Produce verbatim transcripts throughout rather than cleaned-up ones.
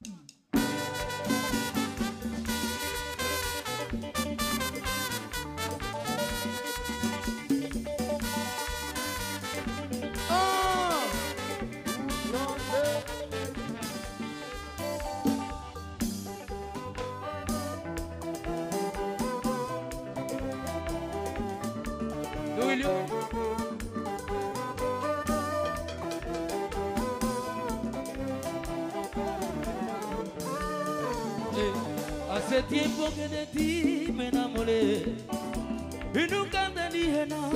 Eh, hace tiempo que de ti me enamoré y nunca te dije nada.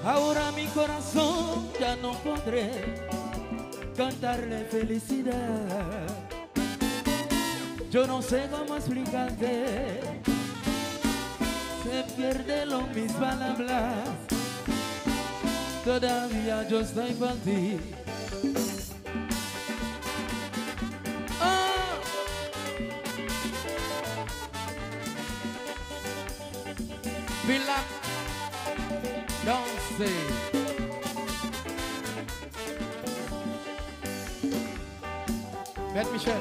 Ahora mi corazón ya no podré cantarle felicidad. Yo no sé cómo explicarte. Se pierden los mis palabras. Todavía yo estoy por ti. Ah! Vilak, danse. Mèt Michel.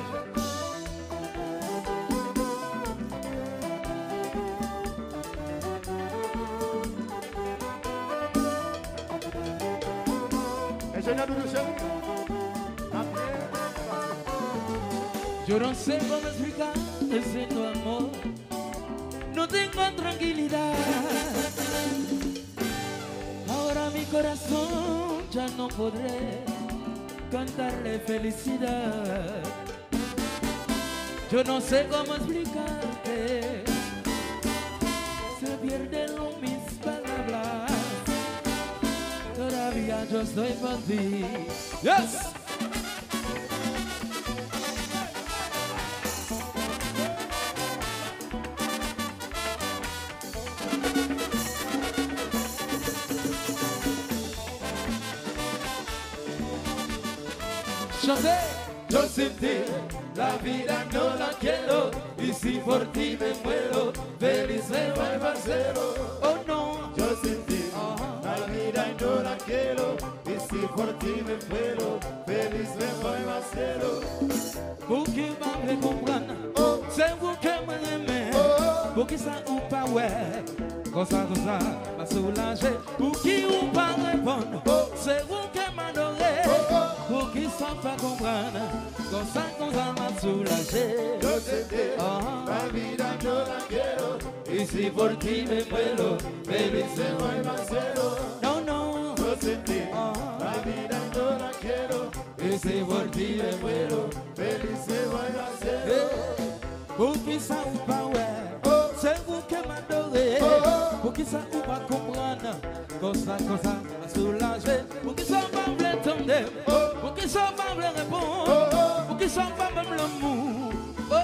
Enjenyè Doudou Cheri. Yo no sé cómo explicar ese tu amor. No tengo tranquilidad. Ahora mi corazón ya no podré cantarle felicidad. Yo no sé cómo explicarte. Se pierden los mis palabras. Todavía yo estoy por ti. Yes! Chante! Yo sin ti, la vida no la quiero, y si por ti me muero, feliz me voy, parcero. Oh no. Yo sin ti, la vida no la quiero, y si por ti me muero, feliz me voy, parcero. Pouki w pa vle konprann? Oh. Se ou ke mwen renmen. Oh. Poukisa ou pa wè? Konsa, konsa, m ap soulaje. Pouki ou pa reponn? Oh. Se ou ke m adore. Oh, oh. Poukisa w pa konprann? Konsa, konsa, m ap soulaje. Yo sé te, ah, la vida no la quiero, y si por ti me muero, feliz me voy, parcero. No, no. Yo sé te, ah, la vida no la quiero, y si por ti me muero, feliz me voy, parcero. Hey. Poukisa ou pa wè? Oh. Se ou ke m adore. Oh, oh. Poukisa ou pa konprann? Konsa, konsa, m ap soulaje. Poukisa w pa vle tande m? Oh. Poukisa w pa vle reponn? Oh, oh. Poukisa w pa ban m lanmou? Oh, oh,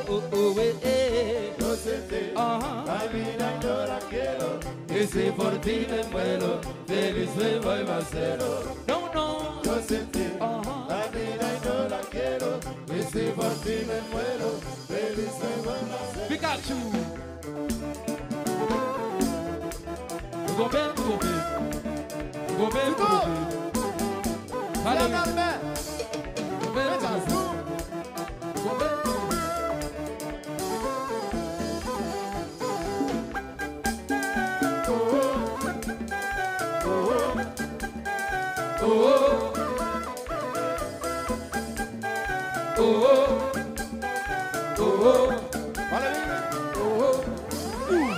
oh, oh, oh, eh, eh. Yo sé te, ah, la vida no la quiero, y si por ti me muero, feliz me voy, parcero. No, no. Yo sé te, ah, la vida no la quiero, y si por ti me muero, feliz me voy, parcero. Pikachu. Gonbe, gonbe. Gonbe, gonbe. Valery. Gonbe, gonbe. Gonbe, gonbe. Oh, oh. Oh, oh. Oh, oh. Oh, oh. Valery. Oh, oh. Ooh.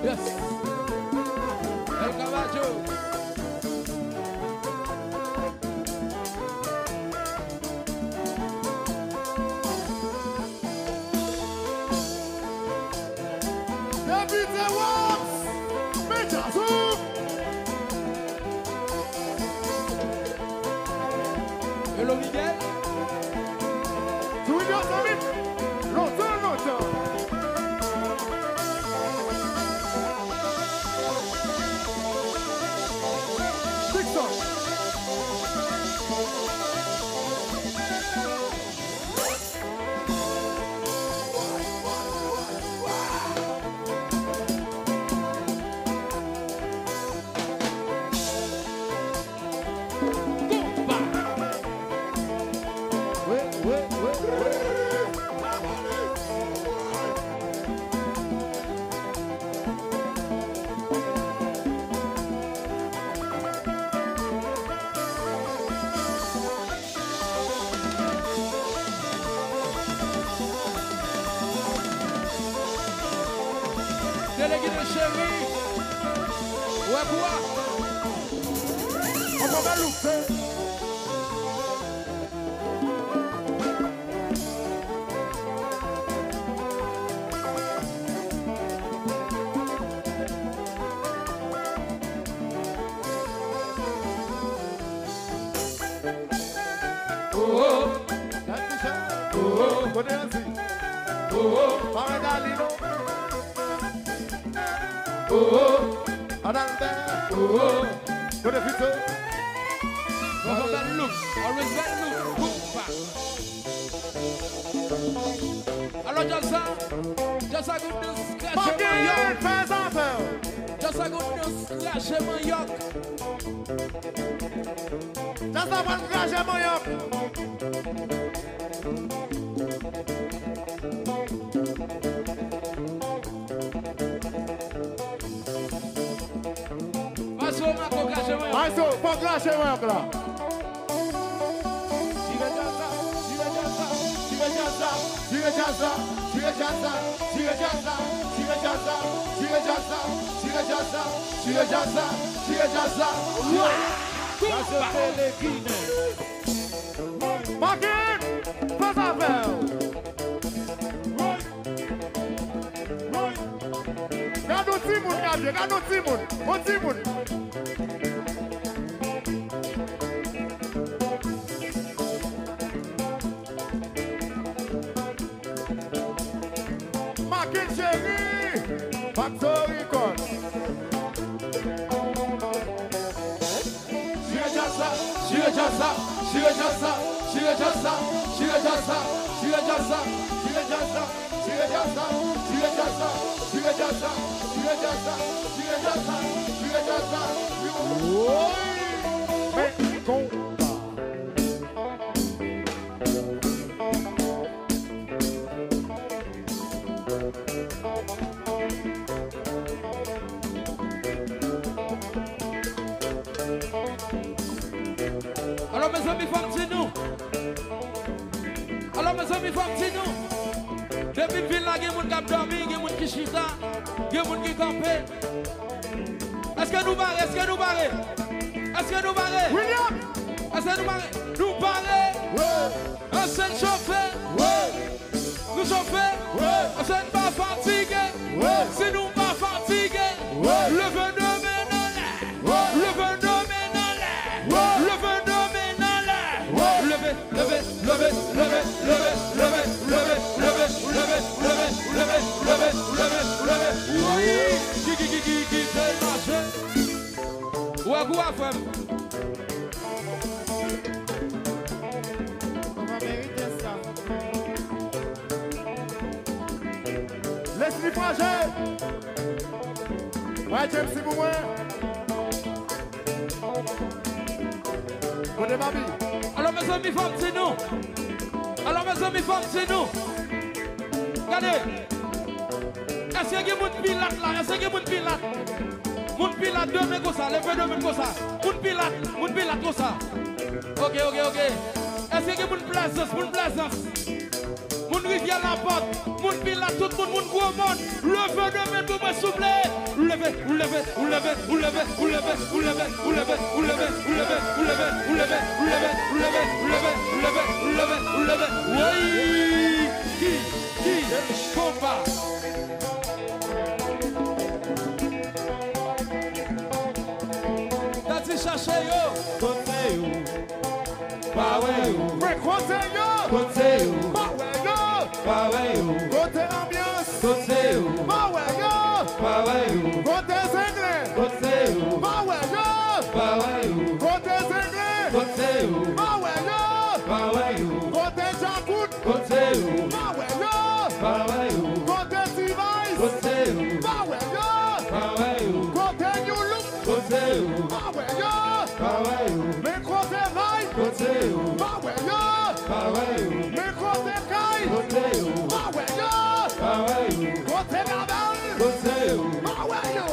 Yes. El Caballo. David Ewans, Mejazo. Hello, Miguel. Junior Samit, lontan, lontan. Dixon. Kou a. Ann fè bèl look, se. Oh, oh. Gad Michel. Oh, oh. Kote Anzi? Oh, oh. Pa wè Dali non. Oh, oh. Adalbè. Oh, oh. Kote Fito? Bèl look. Always bèl look. Boom, bang. Alò, djaz sa, djaz sa gon dans krache manyòk. Fè zafè w. Djaz sa gon dans krache manyòk. Djaz sa pral krache manyòk. Maestro Marco krache mwen. Maestro, fò krache mwen la. Tire djaz la, tire djaz la, tire djaz la, tire djaz la, tire djaz la, tire djaz la, tire djaz la, tire djaz la, tire djaz la, tire djaz la, tire djaz la. Wa! Gazo Pelegine. Makin, fè zafè w. Gad yon timoun, gade, gad yon timoun, yon timoun. Makin cheri, Factory Record. Chire djaz la, chire djaz la, chire djaz la, chire djaz la, chire djaz la, chire djaz la, chire djaz la, chire djaz la, chire djaz la, chire djaz la, chire djaz la, chire djaz la, chire djaz la. Woy! Men konpa. Alò, mezanmi, fò m di nou. Alò, mezanmi, fò m di nou. Depi m vin la, gen moun k ap dòmi, gen moun ki chita, gen moun ki kanpe. Èske nou pare? Èske nou pare? Èske nou pare? William! Èske nou pare? Nou pare? Wi! Ansanm chofe! Wi! Nou chofe? Wi! Ansanm pa fatige! Wi! Si nou pa fatige, wi! Leve de men anlè! Wi! Leve de men anlè! Wi! Leve de men anlè! Wi! Leve, leve, leve, leve, leve, leve, leve, leve, leve, leve, leve, leve, leve, leve, leve, leve. Wi! Ki, ki, ki, ki, ki te mache? Ou wè kou a, frè m? Ou pa merite sa. Leslie Froger. Bay James pou mwen. Kote Babi? Alò, mezanmi, fò m di nou. Alò, mezanmi, fò m di nou. Gade. Èske gen moun Pilat la? Èske gen moun Pilat? Moun Pilat, de men konsa, leve de men konsa. Moun Pilat, moun Pilat konsa. Ok, ok, ok. Èske gen moun Plezans, moun Plezans? Moun Rivyè Lapòt, moun Pilat, tout moun, moun Gwomòn, leve de men pou mwen, souple. Leve, ou leve, ou leve, ou leve, ou leve, ou leve, ou leve, ou leve, ou leve, ou leve, ou leve, ou leve, ou leve, ou leve, ou leve, ou leve, ou leve. Woy! Ki, ki, konpa. Dadi chache yo. Kote yo? Pa wè yo. Mwen kote yo? Kote yo? Pa wè yo. Pa wè yo. Kote anbyans? Kote yo? Pa wè yo. Pa wè yo. Kote zenglen? Kote yo? Pa wè yo. Pa wè yo. Kote zenglen? Kote yo? Pa wè yo. Pa wè yo. Kote djakout? Kote yo? Pa wè yo. Pa wè yo. Kote T-Vice? Kote yo? Pa wè yo. Pa wè yo. Kote New Look? Kote yo? Pa wè yo. Pa wè yo. Men kote Vibe? Kote yo? Pa wè yo. Pa wè yo. Men kote Kay? Kote yo? Pa wè yo. Pa wè yo. Kote Gabel? Kote yo? Pa wè yo.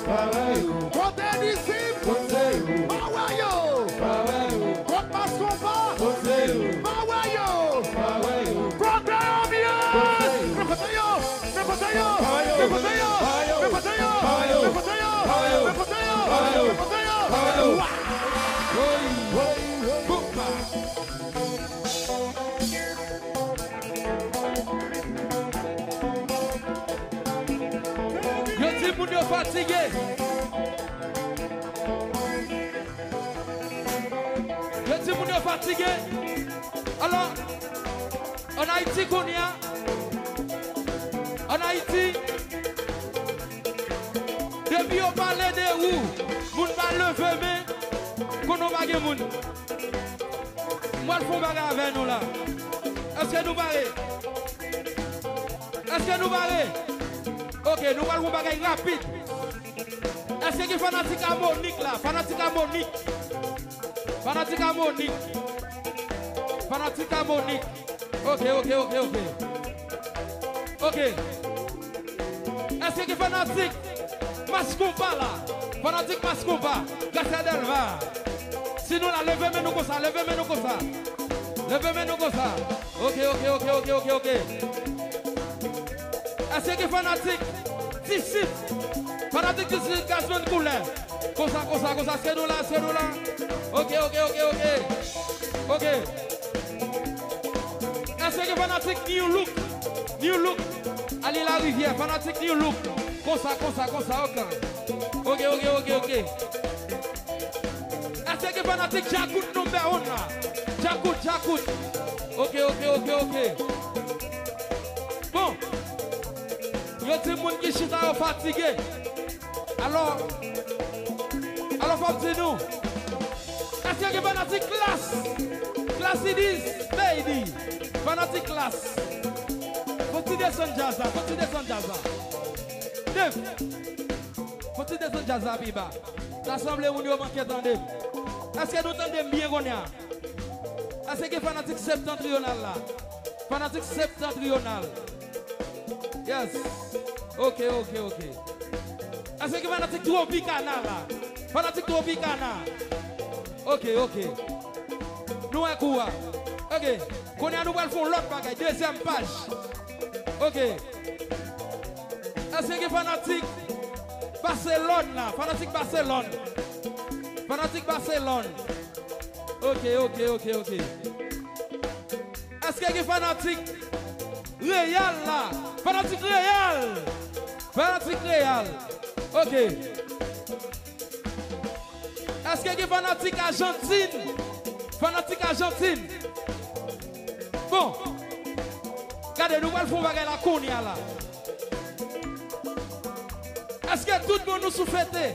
Pa wè yo. Kote Disip? Kote yo? Pa wè yo. Pa wè yo. Kot Mas Konpa? Kote yo? Pa wè yo. Pa wè yo. Kote anbyans? Kote yo? Men kote yo? Men kote yo? Men kote yo? Men kote yo? Men kote yo? Men kote yo? Men kote yo? Woy, woy, woy, boupa. Yo di moun yo fatige. Yo di moun yo fatige. Alò, ann Ayiti kounye a, ann Ayiti, depi yo pale de ou, moun pa leve men, konnen w pa gen moun. M pral fè yon bagay avè nou la. Èske nou pare? Èske nou pare? Ok, nou pral fè yon bagay rapid. Èske gen fanatik a Monik la? Fanatik a Monik. Fanatik a Monik. Fanatik a Monik. Ok, ok, ok, ok. Ok. Èske gen fanatik Mas Konpa la? Fanatik Mas Konpa, Gracia Delva. Si nou la, leve men nou konsa, leve men nou konsa. Leve men nou konsa. Ok, ok, ok, ok, ok, ok. Èske gen fanatik Tisit? Fanatik Tisit, Gazman Koulè. Konsa, konsa, konsa, èske nou la, èske nou la? Ok, ok, ok, ok. Ok. Èske gen fanatik New Look? New Look. Ali Larivière, fanatik New Look. Konsa, konsa, konsa, ok. Ok, ok, ok, ok. Èske gen fanatik Djakout number one la? Djakout, Djakout. Ok, ok, ok, ok. Bon. Yo di moun ki chita yo fatige. Alò, alò fò m di nou, èske gen fanatik Klass? Klass it is, baby. Fanatik Klass. Fò ti desann djaz la, fò ti desann djaz la. Dave, fò ti desann djaz la pi ba. Sa sanble moun yo manke tande. Èske nou tande m byen kounye a? Èske gen fanatik Septentrional la? Fanatik Septentrional. Yes. Ok, ok, ok. Èske gen fanatik Tropicana la? Fanatik Tropicana. Ok, ok. Nou wè kou a. Ok. Kounye a nou pral fè yon lòt bagay. Dezyèm paj. Ok. Èske gen fanatik Barcelone la? Fanatik Barcelone. Fanatik Barcelone. Ok, ok, ok, ok. Èske gen fanatik Real la? Fanatik Real! Fanatik Real. Ok. Èske gen fanatik Ajantin? Fanatik Ajantin. Bon. Gade, nou pral fè yon bagay la kounye a la. Èske tout moun nou sou fete?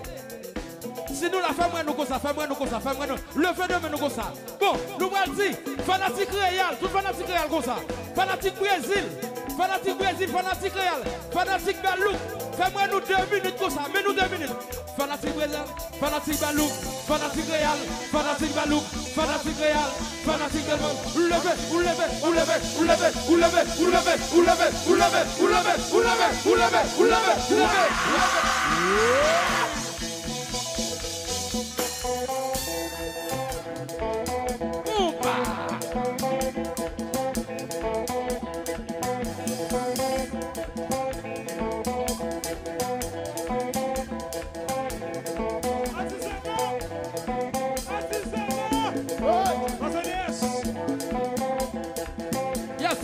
Si nou la, fè m wè nou konsa, fè m wè nou konsa, fè m wè nou. Leve de men nou konsa. Bon, nou pral di, fanatik Real, tout fanatik Real konsa. Fanatik Brezil, fanatik Brezil, fanatik Real, fanatik Gwadloup. Fè m wè nou de minit konsa, men nou de minit. Fanatik Brezil, fanatik Gwadloup, fanatik Real, fanatik Gwadloup, fanatik Real, fanatik Gwadloup. Ou leve, ou leve, ou leve, ou leve, ou leve, ou leve, ou leve, ou leve, ou leve, ou leve, ou leve, ou leve, ou leve, ou leve. Konpa! Atizana! Atizana! Hey! Atizana! Yes!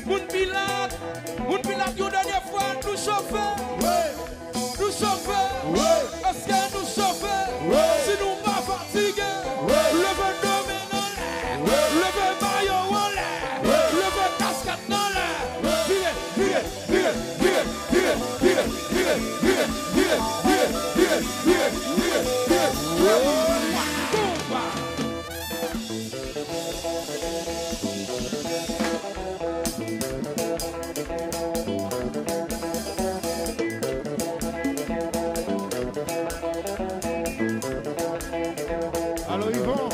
Moun Pilat! Moun Pilat yon dènye fwa, nou chofe! Hey! Nou chofe! Wi! Èske nou chofe? Wi! Si nou pa fatige, wi! Leve de men anlè! Wi! Leve mayo anlè! Wi! Leve kaskèt anlè! Wi! Vire, vire, vire! Konpa! Alo, Yvon.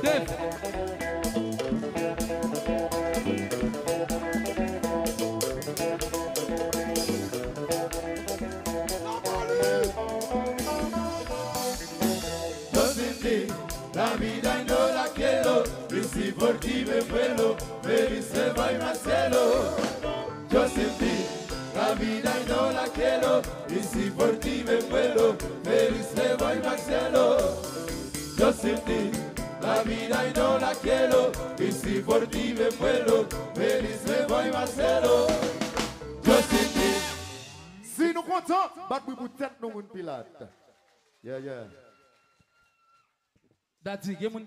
Dave. Dos inti, la vida y no Por ti me muero, feliz me voy Marcelo. Yo sin ti, la vida y no la quiero. Y si por ti me muero, feliz me voy Marcelo. Yo sin ti, la vida y no la quiero. Y si por ti me muero, feliz me voy Marcelo. Yo sin ti. Si nou kontan, bat bri pou tèt nou, moun Pilat. Yeah, yeah. Daddy, gen moun